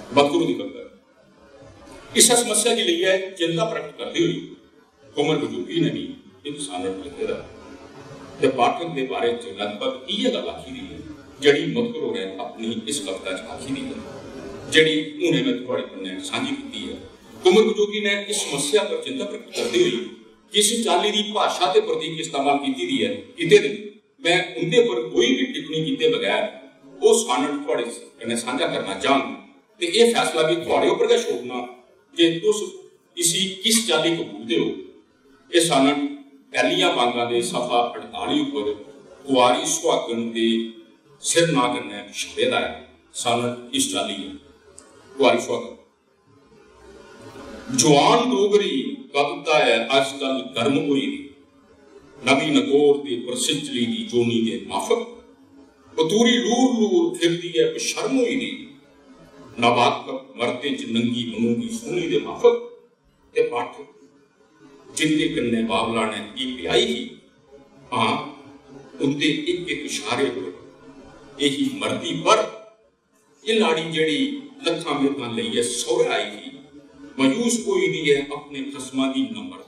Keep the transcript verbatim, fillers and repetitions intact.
मदकुर दी कविता। इस समस्या गी लेइयै चिंता प्रकट करदे होई कुंवर बजोगी ने बी इक सानट लिखे दा ऐ। ते पाठक दे बारे च लगभग इ'यै गल्ल आखी दी ऐ जेह्ड़ी मदकुर होरें अपनी इस कविता च आखी दी ऐ, जेह्ड़ी हुनै में थुआढ़े कन्नै सांझी कीती ऐ। कुंवर बजोगी ने इस समस्या पर चिंता प्रकट करदे होई किस चाल्ली दी भाशा ते प्रतीक इस्तेमाल कीती दी ऐ, कीते दे, में उं'दे पर कोई बी टिप्पणी कीते बगैर ओह् सानट थुआढ़े कन्नै सांझा करना चाह्ङ। ते एह् फैसला बी थुआढ़े उप्पर गै छोड़ना जे तुस इसी किस चाल्ली कबूलदे ओ। एह् सानट पैह्लियां बांगां दे सफा अड़ताली उप्पर कुआरी सुहागन दे सिर नांऽ कन्नै छपे दा ऐ। सानट इस चाल्ली ऐ। कुआरी सुहागन। जुआन डोगरी कविता ऐ अजकल गर्म होई दी, नदी नकोर ते परसिज्जली दी जोनी दे माफक। बतूरी लूर लूर फिरदी ऐ बेशर्म होई दी, नवाकफ मर्दें च नंगी मनू दी सोहनी दे माफक। ते पाठक जिंदे कन्नै बाबला ने एह् ब्याही ही, हां, उंदे इक इक इशारे पर एही मरदी पर एह् लाड़ी जेह्ड़ी लक्खां मेदां लेइयै सौह्रै आई ही, मायूस होई दी ऐ अपने खसमा दी नंबर।